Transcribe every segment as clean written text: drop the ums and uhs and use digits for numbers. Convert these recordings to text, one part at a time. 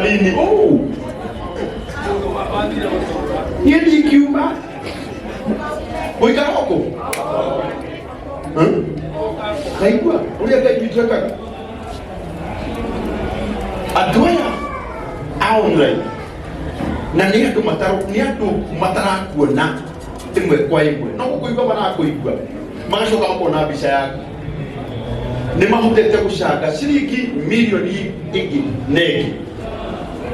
Hanini ũũ niĩ ndingiuma gũikara gũkũ. Naigua ũrĩa Ngai witũ ekaga. Andũ aya a online na nĩ andũ mataro nĩ andũ matarakuona ĩmwe kwa ĩmwe, no gũkũigua marakũigua, magacoka makona mbica yaku. Nĩ mahotete gũcanga ciringi mirioni ĩngĩ na ĩngĩ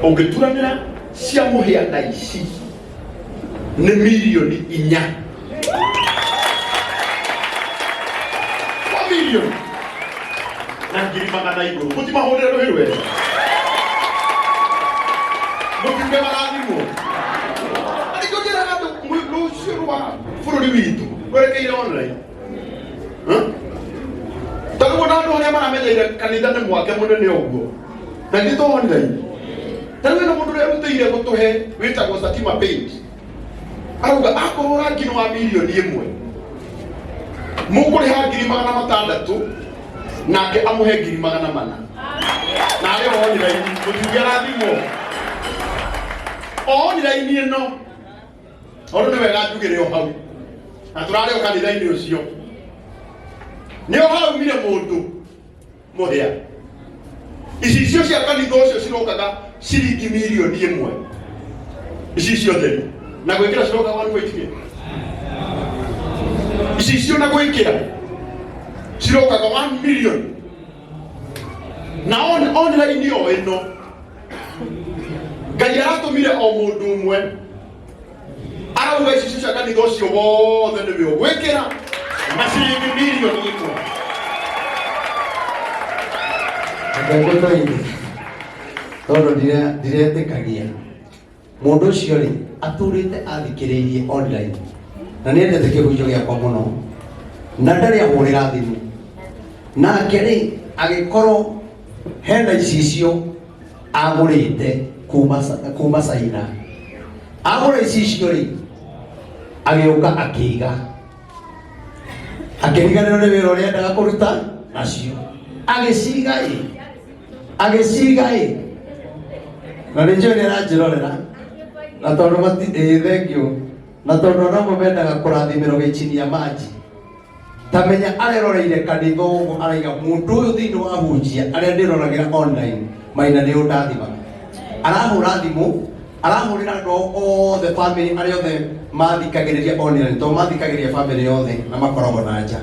ũngĩturanĩra cia mũhĩa na ici nĩ mirioni 4. Kwa milioni na ngiri magana igũrũ mũtimahũrĩre rũhĩ rwega, mũkiuge marathimwo. Na nĩkĩo njĩraga andũ rũciũ rwa bũrũri witũ rwerekeire online. Huh? Ta rĩu ona andũ arĩa maramenyeire kanitha nĩ mwake mũnene ũguo na githĩ to online. Ta rĩu ĩno mũndũ ũrĩa ũrutĩire gũtũhe wĩtagwo Satima Paint arauga akorwo rangi nĩ wa mirioni 1, mũkũrĩha 600,000, nake amũhe 400,000 na arĩ o online. Mũtiuge arathimwo o online ĩno, tondũ nĩ wega njugĩre o hau na tũrarĩ o kanitha-inĩ ũcio nĩo haraumire mũndũ mũhĩa. Icicio cia kanitha ũcio cirokaga ciringi mirioni 1, icicio theri na gwĩkĩra cirokaga 1.8. Icicio na gwĩkĩra cirokaga 1 million na online o ĩno Ngai aratũmire o mũndũ ũmwe arauga icicio cia kanitha ũcio wothe nĩwe ũgwĩkĩra na ciringi mirioni 1. Reke ngũtũire tondũ ndiretĩkagia mũndũ ũcio rĩ atũrĩte athikĩrĩirie online na nĩendete kĩhunjio gĩakwa mũno na ndarĩ ahũrĩra thimũ nake rĩ agĩkorwo hena icicio agũrĩte kuma China. Agũra icicio rĩ, agĩũka akĩiga, akĩriganĩrwo nĩ wĩra ũrĩa endaga kũruta nacio, agĩciga ĩ, agĩciga ĩ, na nĩ njũĩ nĩ aranjĩrorera na tondũ mati ĩ thank you, na tondũ ona amwe mendaga kũrathimĩrwo gĩchini ya maji. Ta menya areroreire kanitha ũguo, araiga mũndũ ũyũ thĩinĩ wa hunjia arĩa ndĩroragĩra online maina nĩ ũndathimaga. Arahũra thimũ, arahũrĩra andũ ao othe, family arĩa othe mathikagĩrĩria online, tondũ mathikagĩrĩria family yothe na makoragwo na nja.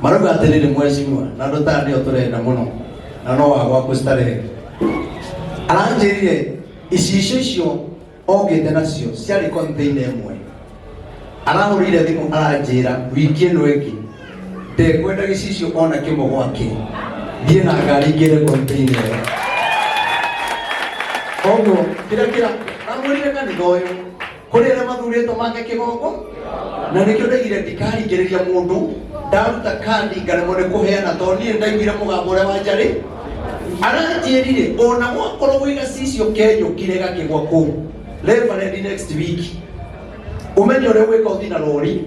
Marauga atĩrĩrĩ, mheshimiwa, na andũ ta aya nĩo tũrenda mũno na no wa gwaku starehe. Aranjĩrire icicio icio okĩte nacio ciarĩ container ĩmwe. Arahũrĩire thimũ aranjĩra wiki ĩno ĩngĩ ndekwenda gĩcicio ona kĩmwe gwake, thiĩ na ngari ngĩre container ĩyo. Koguo kĩrĩa kĩra ndamwĩrire kanitha ũyũ kũrĩ arĩa mathurĩtwo make kĩgongo, na nĩkĩo ndaigire ndikaringĩrĩria mũndũ. Ndaruta kandi ngaremwo nĩ kũheana tondũ niĩ ndaiguire mũgambo ũrĩa wa njarĩ aranjĩrire ona gwakorwo gwĩ gacicio kenyũkire gakĩgwa kũu. Reverend, next week ũmenye ũrĩa ũgwĩka, ũthiĩ na rori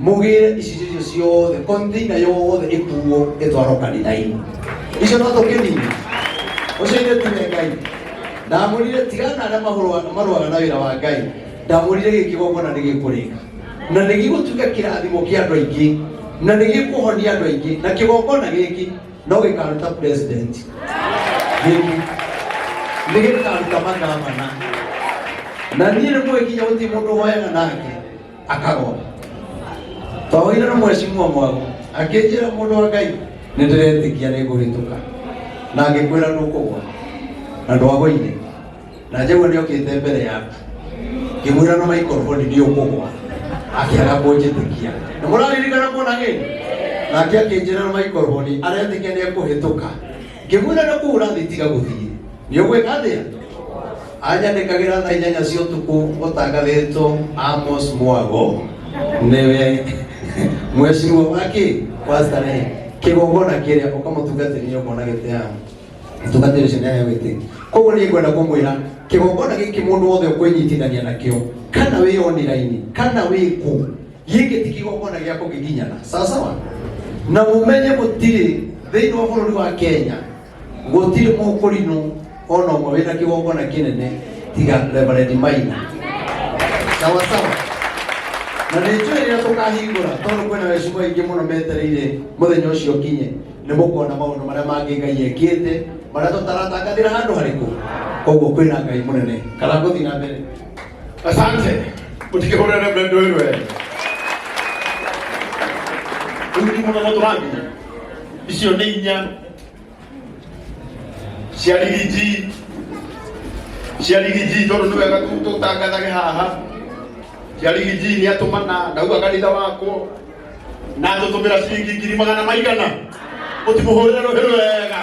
mũgĩre icicio icio ciothe, container yothe ĩkuo ĩtwarwo kanitha-inĩ. Icio no tũkĩnine ũcio ithe tiwe Ngai. Ndamũrire tigana na arĩa marũaga na wĩra wa Ngai. Ndamũrire gĩkĩ gongona nĩ gĩkũrĩka na nĩ gĩgũtuĩka kĩrathimo kĩa andũ aingĩ na nĩ gĩkũhonia andũ aingĩ, na kĩgongona gĩkĩ no gĩkaruta president, gĩkĩ nĩ gĩkaruta magavana, na niĩ nĩ mũĩ nginya gũtirĩ mũndũ ũhoyaga nake akagwa. Twahoire na mheshimiwa Mwago akĩnjĩra, mũndũ wa Ngai, nĩ ndĩretĩkia nĩ ngũhĩtũka, na ngĩkwĩra ndũkũgwa na ndwagũire, na njagua nĩ okĩte mbere yaku ngĩmwĩra na microphone nĩ ũkũgwa, akĩaga kũnjĩtĩkia. Nĩ mũraririkana kuona gĩni nake akĩnjĩra na microphone aretĩkia nĩ ekũhĩtũka. Ngĩmwĩra na kũu ũrathiĩ tiga gũthiĩ nĩ ũgwĩka atĩa. Anyandĩkagĩra thaa 8 cia ũtukũ gũtangathĩtwo Amos Mwago nĩwe mheshimiwa wake wa Starehe, kĩgongona kĩrĩa ũkamũtungatĩri nĩ ũkona gĩtĩ haha, mũtungatĩri ũcio nĩ aheo gĩtĩ. Koguo niĩ ngwenda kũmwĩra kĩgongona gĩkĩ mũndũ wothe ũkwĩnyitithania nakĩo, kana wĩ online kana wĩ kũ, gĩkĩ ti kĩgongona gĩa kũgiginyana, sawa sawa. Na mũmenye gũtirĩ thĩinĩ wa bũrũri wa Kenya, gũtirĩ mũkũrinũ. Ona ũmwe wĩna kĩgongona kĩnene tiga Reverend Maina. Sawa sawa. Na nĩ njũĩ rĩrĩa tũkahingũra, tondũ kwĩna wecuma aingĩ mũno metereire mũthenya ũcio ũkinye, nĩ mũkona maũndũ marĩa mangĩ Ngai ekĩte marĩa tũtaratangathĩra handũ harĩkũ. Koguo kwĩna Ngai mũnene. Kana ngũthiĩ na mbere. Asante. Mutikihurire Reverend wewe. Rĩu nĩ mũno no tũrathiĩ. Icio nĩ inya cia rigiji, cia rigiji, tondũ nĩ wega tũtangathage haha. Cia rigiji nĩ atũmana ndauga kanitha wakwo na tũtũmĩra ciringi ngiri magana maigana. Mũtimũhũrĩre rũhĩ wega.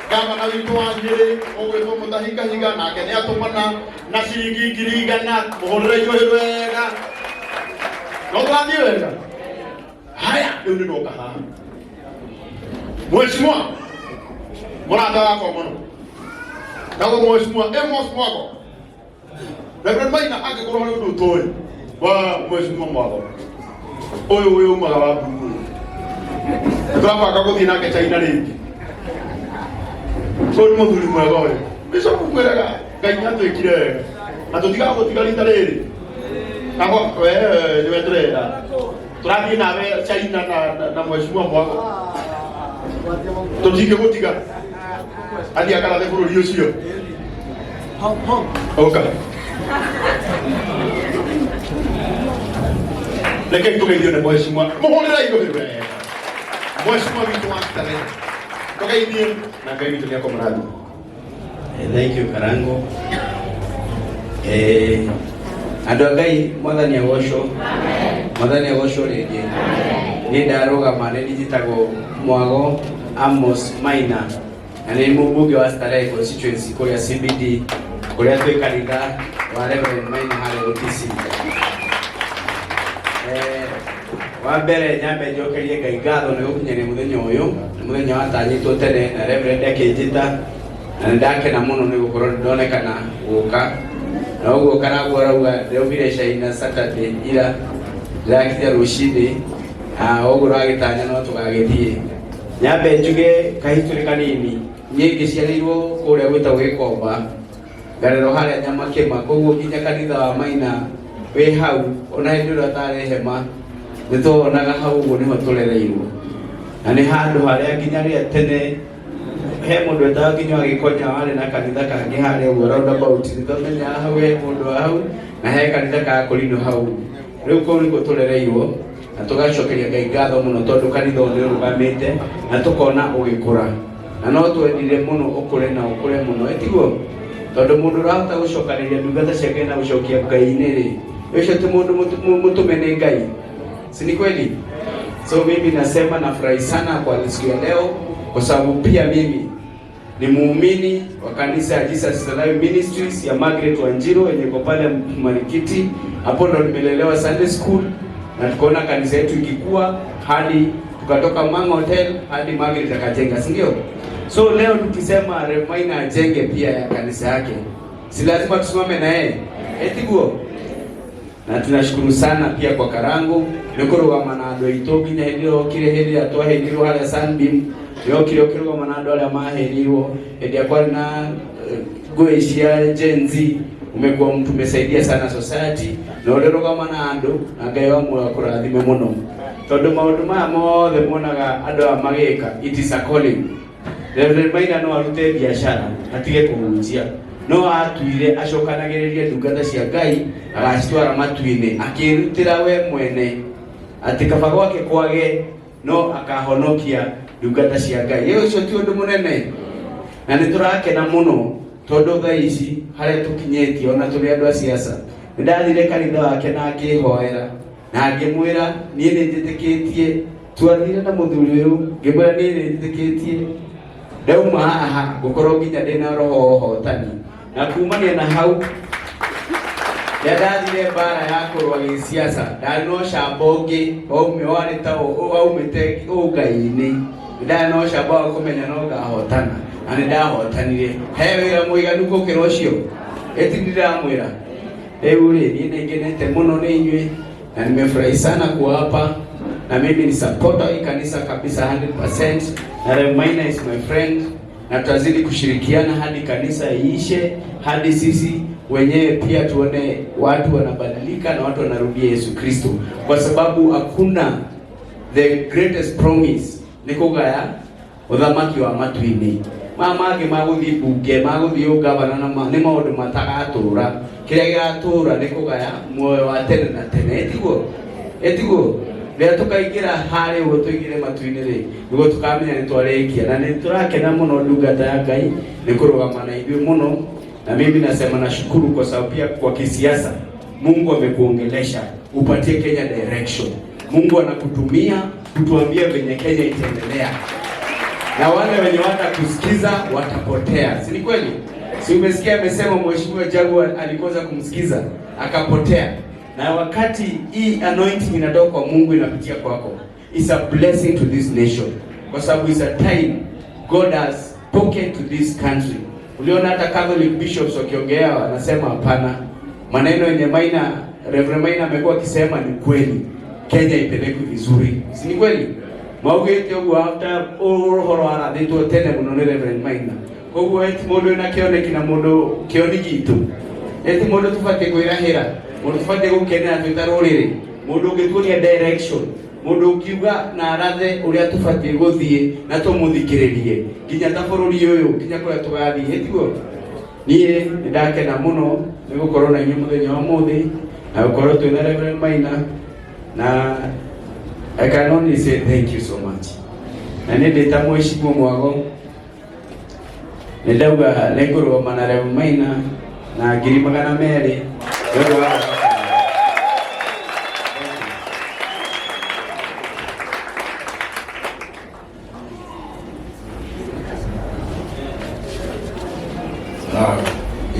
Gavana witũ wa Nyĩrĩ ũgwĩtwo Mũtahi Kahiga nake nĩ atũmana na ciringi 100,000. Mũhũrĩre rũhĩ wega. No tũrathiĩ wega. Haya, rĩu nĩ ndoka haha. Mheshimiwa mũrata wakwa mũno, naguo Mheshimiwa Amos Mwago. Reverend Maina angĩkorwo harĩ ũndũ ũtoĩ wa Mheshimiwa Mwago ũyũ, ũyũ umaga wa mburu ũyũ, tũrabanga gũthiĩ nake China rĩngĩ. Ũyũ nĩ mũthuri mwega ũyũ. Bishop, ngwĩraga Ngai nĩ atwĩkire wega na tũtigagũtiga rita rĩrĩ. Nako we nĩwe tũrenda, tũrathiĩ nawe China na Mheshimiwa Mwago, tũtingĩgũtiga. Athiĩ akarathe bũrũri ũcio. Ũka rekei tũgeithio nĩ Mheshimiwa. Mũhũrĩre igũrũ wega Mheshimiwa witũ wa Starehe. Tũgeithie na Ngai witũ nĩ akũmũrathima. Thank you, Karango. Andũ a Ngai, Mwathani agocwo. Mwathani agocwo rĩngĩ. Niĩ ndarũgama nĩ njĩtagwo Mwago Amos Maina na nĩ mũmbunge wa Starehe constituency kũrĩa CBD, kũrĩa twĩ kanitha wa Reverend Maina harĩa OTC. Wa mbere nyambe njokerie Ngai ngatho nĩ gũkinyania mũthenya ũyũ. Nĩ mũthenya watanyĩtwo tene na Reverend akĩnjĩta, na nĩ ndakena mũno nĩ gũkorwo nĩ ndonekana gũka. Na ũguo Karangũ arauga, ndĩraumire China Saturday ira, ndĩrakinya rũcinĩ, na ũguo ũragĩtanya no tũgagĩthiĩ. Nyambe njuge kahistory kanini. Niĩ ngĩciarĩirwo kũrĩa gwĩtagwo Gĩkomba, ngarerwo harĩa Nyamakĩma, koguo nginya kanitha wa Maina wĩ hau, ona hĩndĩ ĩrĩa ũtarĩ hema nĩ tuonaga hau. Ũguo nĩho tũrereirwo, na nĩ handũ harĩa nginya rĩrĩa tene he mũndũ wetagwo nginya wa Gĩkonya warĩ na kanitha kangĩ harĩa ũguo roundabout. Nĩ twamenyaga hau he mũndũ wa hau na he kanitha ka Kũrinũ hau. Rĩu kũu nĩkuo tũrereirwo, na tũgacokeria Ngai ngatho mũno tondũ kanitha ũyũ nĩ ũrũgamĩte na tũkona ũgĩkũra, na no twendire mũno ũkũre na ũkũre mũno, ĩtiguo? Tondũ mũndũ ũrahota gũcokanĩria ndungata ciake na gũcokia Ngai-inĩ rĩ, ũcio ti mũndũ mũtũme nĩ Ngai, si ni kweli? So mimi nasema nafurahi sana kwa siku ya leo kwa sababu pia mimi ni muumini wa kanisa ya Jesus is Alive Ministries ya Margaret Wanjiru yenye iko pale Marikiti. Hapo ndo nimelelewa Sunday school na tukaona kanisa yetu ikikua hadi tukatoka Mang Hotel hadi Margaret akajenga, si ndio? So leo tukisema Rev Maina ajenge pia ya kanisa yake, si lazima tusimame na yeye, etiguo? Na tunashukuru sana pia kwa Karangu nĩ kũrũgama na andũ aitũ nginya hĩndĩ ĩrĩa okire, hĩndĩ ĩrĩa twahĩrirwo harĩa Sunbeam, nĩ okire ũkĩrũgama na andũ arĩa mahĩrirwo. Hĩndĩ ĩrĩa kwarĩ na ngũĩ cia Gen Z, umekuwa mtu umesaidia sana society na ũrĩa ũrũgama na andũ, na Ngai wa muoyo akũrathime mũno, tondũ maũndũ maya mothe muonaga andũ aya magĩka, it is a calling. Reverend Maina no arute biacara atige kũhunjia, no atuire acokanagĩrĩrie ndungata cia Ngai agacitwara matu-inĩ, akĩrutĩra we mwene atĩ kaba gwake kwage no akahonokia ndungata cia Ngai. Ĩ ũcio ti ũndũ mũnene? Na nĩ tũrakena mũno tondũ thaa ici harĩa tũkinyĩtie, ona tũrĩ andũ a siasa, nĩ ndathire kanitha wake na ngĩhoera na ngĩmwĩra niĩ nĩ njĩtĩkĩtie. Twathire na mũthuri ũyũ, ngĩmwĩra niĩ nĩ njĩtĩkĩtie ndauma haha ngũkorwo nginya ndĩna roho wa ũhotani. Na kumania na hau, rĩrĩa ndathire mbara ya kũrũa gĩsiasa, ndarĩ na ũcamba ũngĩ warĩ ta waumĩte ũngai-inĩ. Ndarĩ na ũcamba wa kũmenya no ngahotana, na nĩ ndahotanire. He wĩra mũiganu gũkĩra ũcio? Ĩti ndĩramwĩra rĩu rĩ, niĩ nĩ ngenete mũno nĩ inyuĩ na nimefurahi sana kuwa hapa, na mimi ni supporter wa hii kanisa kabisa 100%, na Rev Maina is my friend. na tutazidi kushirikiana hadi kanisa iishe, hadi sisi wenyewe pia tuone watu wanabadilika na watu wanarudia Yesu Kristo, kwa sababu hakuna the greatest promise nĩ kũgaya ũthamaki wa matu-inĩ maya mangĩ magũthiĩ mbunge magũthiĩ ũgavana na nĩ maũndũ matagatũra. Kĩrĩa gĩgatũra nĩ kũgaya muoyo wa tene na tene, ĩtiguo ĩtiguo rĩrĩa tũkaingĩra harĩa ũguo tũingĩre matu-inĩ rĩ, nĩguo tũkamenya nĩ twarĩkia. Na nĩ tũrakena mũno ndungata ya Ngai nĩ kũrũgama na ithuĩ mũno, na mimi nasema nashukuru kwa sababu pia kwa kisiasa Mungu amekuongelesha upatie Kenya direction. Mungu anakutumia kutuambia venye Kenya itaendelea, na wale wenye watakusikiza watapotea, si ni kweli? Si umesikia amesema Mheshimiwa Jaguar alikosa kumsikiza akapotea. Na wakati hii anointing inatoka kwa Mungu inapitia kwako, it's a blessing to this nation, kwa sababu it's a time God has spoken to this country. Uliona hata Catholic bishops wakiongea wanasema hapana, maneno yenye Maina, Reverend Maina amekuwa akisema ni kweli, Kenya ipelekwe vizuri, si ni kweli? Maugite ũguo after ũhoro warathĩtwo tene mũno nĩ Reverend Maina. Koguo eti mũndũ wĩna kĩoneki na mũndũ kĩoni gitũ, eti mũndũ tũbatiĩ kwĩrahĩra, mũndũ tũbatiĩ gũkenera twĩ ta rũrĩrĩ, mũndũ ũngĩtuonia direction, mũndũ ũngiuga na arathe ũrĩa tũbatiĩ gũthiĩ na tũmũthikĩrĩrie nginya ta bũrũri ũyũ nginya kũrĩa tũgathiĩ, ĩtiguo? Niĩ nĩ ndakena mũno nĩ gũkorwo na inyuĩ mũthenya wa ũmũthĩ na gũkorwo twĩna Reverend Maina, na I can only say thank you so much. Na nĩ ndĩ ta mheshimiwa Mwago nĩ ndauga nĩ ngũrũgama na Reverend Maina na 200,000 nĩ ũndũ wa.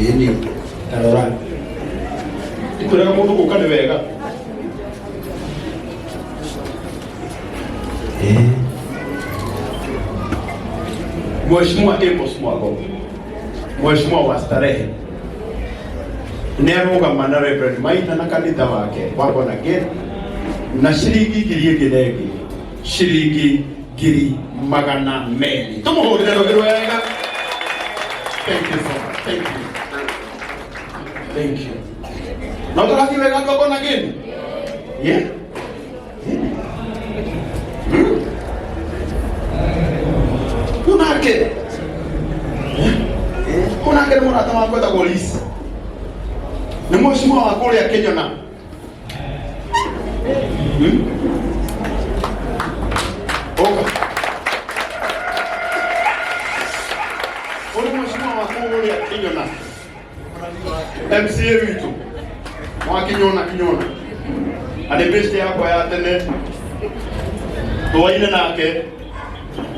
Ĩni tarora. Ndikwĩraga mũndũ gũka nĩ wega. Ĩĩ. Mheshimiwa Amos Mwago, Mheshimiwa wa Starehe, nĩ arũgama na Reverend Maina na kanitha wake wa Born Again na ciringi 1,000 na ĩngĩ ciringi 200,000. Tũmũhũrĩre rũhĩ rwega. Thank you so much. Thank you. Thank you. No tũrathiĩ wega andũ a Born Again? Yeah. Hmm? Unake unake nĩ mũrata wakwa etagwo Liz, nĩ mheshimiwa wa kũrĩa Kĩnyona. Hmm? Ũka. Ũyũ mheshimiwa wa kũrĩa Kĩnyona, MCA witũ wa Kinyona. Kinyona na nĩ best yakwa ya tene, twaine nake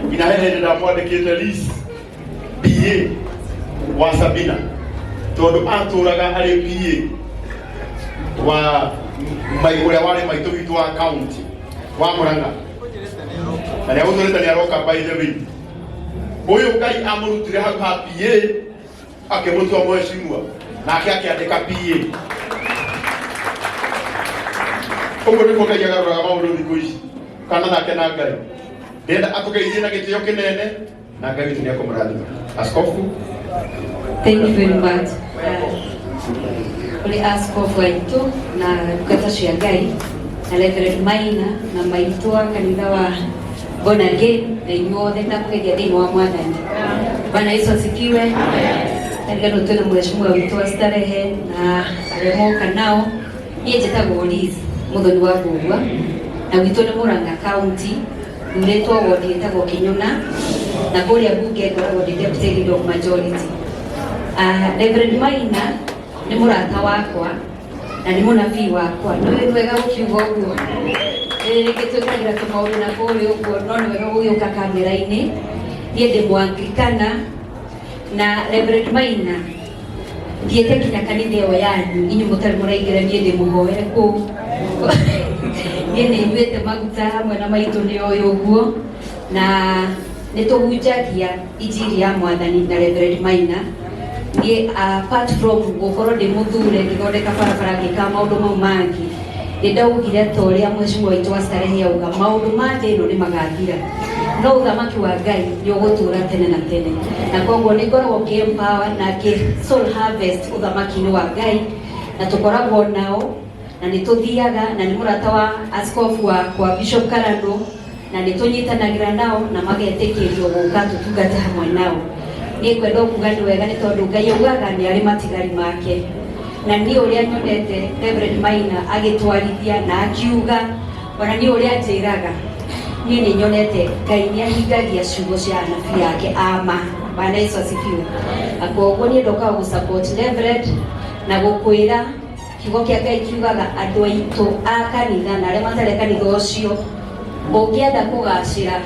nginya he hĩndĩ ndamwandĩkĩte Liz PA wa Sabina, tondũ atũraga arĩ PA wa ũrĩa warĩ maitũ witũ wa county wa Murang'a, na nĩ agũtũrĩte, nĩ aroka. By the way, ũyũ Ngai amũrutire hau ha PA akĩmũtua mheshimiwa, nake akĩandĩka PA. Ũguo nĩguo Ngai agarũraga maũndũ thikũ ici. Kana nake na Ngai ndenda atũgeithie na gĩtĩo kĩnene, na Ngai witũ nĩ ekũmũrathima. Askofu. Thank you very much. Kũrĩ askofu aitũ na ndungata cia Ngai na Reverend Maina na maitũ wa kanitha wa Born Again na inyuothe, ndakũgeithia thĩinĩ wa Mwathani. Bwana Yesu asifiwe. Ndirikano twĩna mheshimiwa witũ wa Starehe na arĩa moka nao. Niĩ njĩtagwo Liz Muthoni wa Mbũgua na gwitũ nĩ Murang'a County, thurĩtwo ward ĩtagwo Kinyona, na kũrĩa mbunge ngoragwo ndĩ deputy leader of majority. Reverend Maina nĩ mũrata wakwa na nĩ mũnabii wakwa. Nĩ wega gũkiuga ũguo. Rĩngĩ twĩkagĩra tũmaũndũ na kũrĩa ũguo, no nĩ wega gũgĩũka kamera-inĩ. Niĩ ndĩ Mũanglikana na Reverend Maina thiĩte nginya kanitha ĩyo yanyu inyuĩ mũtarĩ mũraingĩra. Niĩ ndĩ mũhoere kũu, niĩ nĩ nyuĩte maguta hamwe na maitũ nĩ oĩ ũguo, na nĩ tũhunjagia injiri ya Mwathani na Reverend Maina. Niĩ apart from gũkorwo ndĩ mũthure ngĩthondeka barabara, ngĩka maũndũ mau mangĩ, nĩ ndaugire ta ũrĩa mheshimiwa witũ wa Starehe auga, maũndũ ma thĩ ĩno nĩ magathira. No ũthamaki wa Ngai nĩ ũgũtũra tene na tene, na koguo nĩ ngoragwo ngĩ empower na ngĩ soul harvest ũthamaki-inĩ wa Ngai, na tũkoragwo nao na nĩ tũthiaga, na nĩ mũrata wa askofu wakwa Bishop Karano, na nĩ tũnyitanagĩra nao na magetĩkĩrio gũka tũtungate hamwe nao. Niĩ ngwenda kuga nĩ wega, nĩ tondũ Ngai augaga nĩ arĩ matigari make, na niĩ ũrĩa nyonete Reverend Maina agĩtwarithia na akiuga, ona niĩ ũrĩa anjĩraga, niĩ nĩ nyonete Ngai nĩ ahingagia ciugo cia anabii ake ama. Bwana Yesu asifiwe. Na koguo niĩ ndokaga gũ support Reverend na gũkwĩra kiugo kĩa Ngai kiugaga andũ aitũ a kanitha na arĩa matarĩ kanitha ũcio, ũngĩenda kũgacĩra,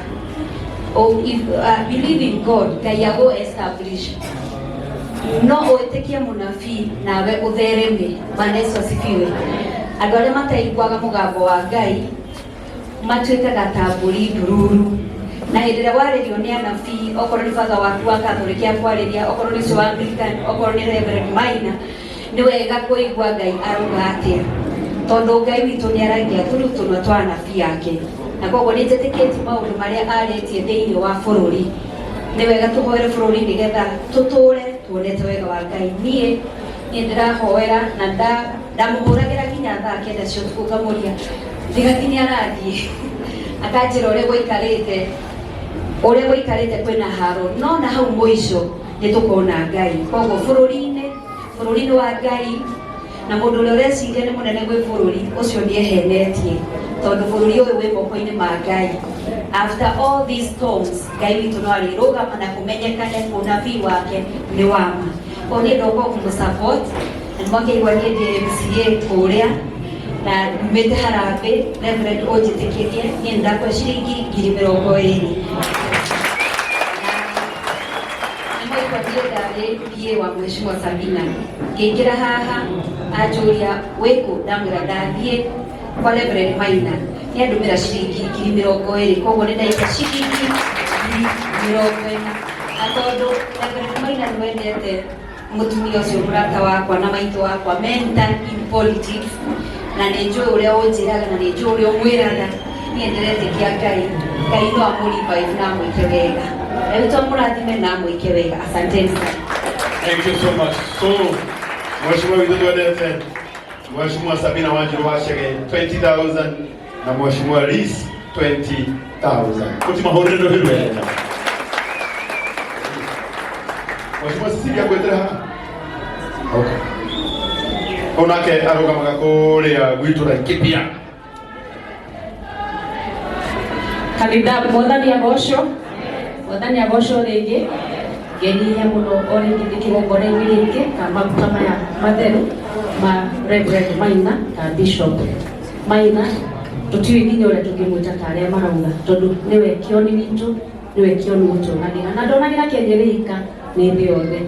if believe in God, Ngai agũ establish, no wĩtĩkie mũnabii nawe ũthereme. Bwana Yesu asifiwe. Andũ arĩa mataiguaga mũgambo wa Ngai matuĩkaga ta mbũri ndururu, na hĩndĩ ĩrĩa warĩrio nĩ anabii, okorwo nĩ batha waku wa Katholiki akwarĩria, okorwo nĩ ũcio wa Anglican, okorwo nĩ Reverend Maina, nĩ wega kũigua Ngai arauga atĩa, tondũ Ngai witũ nĩ aragia through tũnua twa anabii ake. Na koguo nĩ njĩtĩkĩtie maũndũ marĩa arĩtie thĩinĩ wa bũrũri, nĩ wega tũhoere bũrũri nĩgetha tũtũre tuonete wega wa Ngai. Niĩ ndĩrahoera na ndamũhũragĩra nginya thaa 9 cia ũtukũ, ngamũria ndigathi nĩ arathiĩ, akanjĩra ũrĩa gũikarĩte, ũrĩa gũikarĩte kwĩna haro, no na hau mũico nĩ tũkona Ngai. Koguo bũrũri-inĩ wa Ngai, na mũndũ ũrĩa ũreciria nĩ mũnene gwĩ bũrũri ũcio nĩ ehenetie, tondũ bũrũri ũyũ wĩ moko-inĩ ma Ngai. After all these storms, Ngai witũ no arĩrũgama na kũmenyekane ũnabii wake nĩ wama. Koguo niĩ ndoka kũmũ support, na nĩmwakĩigua niĩ ndĩ MCA kũrĩa na nyumĩte harambĩ. Reverend, ũnjĩtĩkĩrie, niĩ nĩndakũhe ciringi 20,000. Nĩmwaigua niĩ ndarĩ PA wa Mheshimiwa Sabina, ngĩingĩra haha anjũria wĩkũ, ndamwĩra ndathiĩ kwa Reverend Maina, nĩandũmĩra ciringi 20,000. Koguo nĩ ndaita ciringi 40,000, na tondũ Reverend Maina nĩ wendete mũtumia ũcio mũrata wakwa na maitũ wakwa, mentor in politics, na nĩ njũĩ ũrĩa ũnjĩraga na nĩ njũĩ ũrĩa ũmwĩraga, niĩ ndĩretĩkia Ngai no amũ revive na amwĩke wega. Rĩu twamũrathime na amwĩke wega. Asanteni sana. Thank you so much. So, Mheshimiwa witũ twendete, Mheshimiwa Sabina Wanjiru wa Chege 20,000 na Mheshimiwa Liz 20,000. Kuti mahũrĩre rũhĩ wega. Mheshimiwa Cecilia ngwĩtĩre haha. Okay. Ũyũ nake arũgamaga kũrĩa gwitũ Laikipia. Kanitha, Mwathani agocwo, Mwathani agocwo rĩngĩ. Ngenyihia mũno o rĩngĩ ndĩ kĩgongona-inĩ gĩkĩ ka maguta maya matheru ma Reverend Maina ka Bishop Maina. Tũtiũĩ nginya ũrĩa tũngĩmwĩta ta arĩa marauga, tondũ nĩwe kĩoni witũ, nĩwe kĩoni ũtuonagĩra, na ndonagĩra Kenya ĩrĩ ika, nĩ thĩ yothe.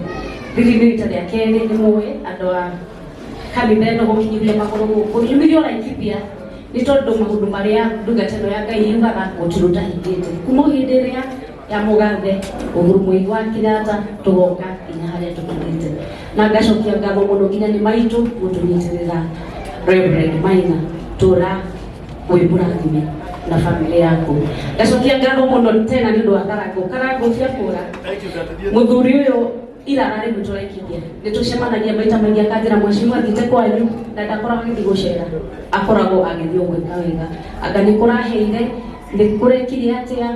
Rĩrĩ nĩ rita rĩa kerĩ, nĩ mũĩ andũ a kanitha ĩno gũkinyithia magũrũ gũkũ. Nyumire o Laikipia nĩ tondũ maũndũ marĩa ndungata ĩno ya Ngai yugaga gũtirĩ ũtahingĩte kuma o hĩndĩ ĩrĩa ya mũgathe Uhuru Muigai wa Kenyatta tũgoka nginya harĩa tũkinyĩte. Na ngacokia ngatho mũno nginya nĩ maitũ gũtũnyitĩrĩra. Reverend Maina, tũra wĩ mũrathime na family yaku. Ngacokia ngatho mũno tena nĩ ũndũ wa Karango. Karango cia kũra mũthuri ũyũ irara rĩmwe tũraikithia nĩ tũcemanagia maita maingĩ, akanjĩra mheshimiwa athiĩte kwanyu, na ndakoragwo agĩthiĩ gũcera, akoragwo agĩthiĩ o gwĩka wega. Anga nĩ kũraheire, nĩ kũrekire atĩa,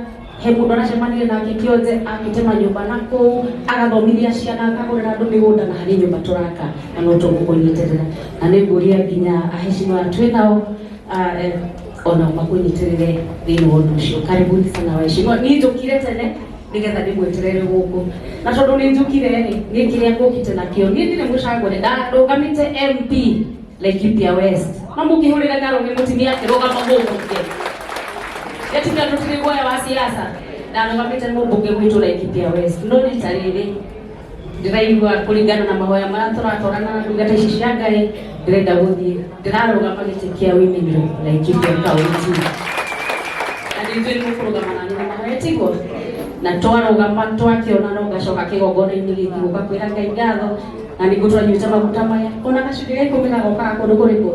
he mũndũ aracemanirie nake kĩonje akĩtema nyũmba na kũu, agathomithia ciana, akagũrĩra andũ mĩgũnda, na harĩ nyũmba tũraka, na no tũgũkũnyitĩrĩra. Na nĩ ngũria nginya aheshimiwa twĩ nao onao makũnyitĩrĩre thĩinĩ wa ũndũ ũcio. Karibuni sana waheshimiwa. Niĩ njũkire tene nĩgetha ndĩmweterere gũkũ, na tondũ nĩ njũkire rĩ, niĩ kĩrĩa ngũkĩte nakĩo, niĩ ndirĩ mũcagũre, ndarũgamĩte MP Laikipia West, no mũkĩhũrĩre karũgĩ mũtumia akĩrũgama mũmbunge yatumia, tũtirĩ guoya wa siasa. Ndarũgamĩte mũmbunge gwitũ Laikipia West, no rita rĩrĩ ndĩraigua kũringana na mahoya marĩa tũratwarana na ndungata ici cia Ngai, ndĩrenda gũthiĩ, ndĩrarũgama gĩtĩ kĩa women rep Laikipia County, na nĩ njũĩ mũkũrũgama nani na mahoya, tiguo? Na twarũgama twakĩona no ngacoka kĩgongona-inĩ gĩkĩ gũka kwĩra Ngai ngatho, na nĩguo twanyuĩte maguta maya, ona gacunjĩ ga 10 gagokaga kũndũ kũrĩkũ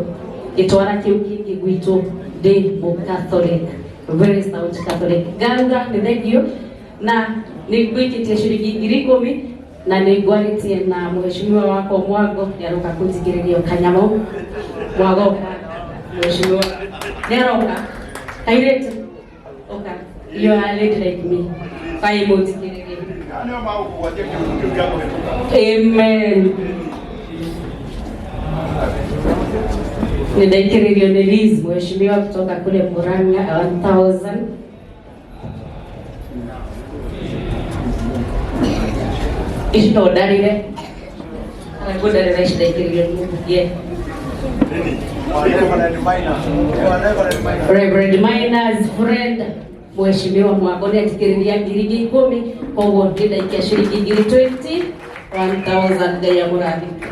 ngĩtwara kĩu kĩngĩ gwitũ. Ndĩ mũcatholic. Very stout Catholic. Ngauga nĩ thengio na nĩ ngwĩkĩtie ciringi 10,000 na nĩ ngwarĩtie na mheshimiwa wakwa Mwango nĩ aroka kũnjigĩrĩria kanyamũ. Mwago mheshimiwa nĩ aroka kairĩtu oka, you are a lady like me, kaĩ mũnjigĩrĩrie. Nĩo magũkũgwatia kĩũndũ kĩu gĩa kũhĩtũka. Amen. Nĩndaikĩrĩrio nĩ Liz mheshimiwa kutoka kule Murang'a 1000. Ici no ndarire kana ngũndarĩra ici ndaikĩrĩrio nĩ mũmbunge Reverend Miner's friend mheshimiwa Mwango nĩ anjikĩrĩria 10,000, koguo ngĩndaikia ciringi 20,000. Ngai amũrathime.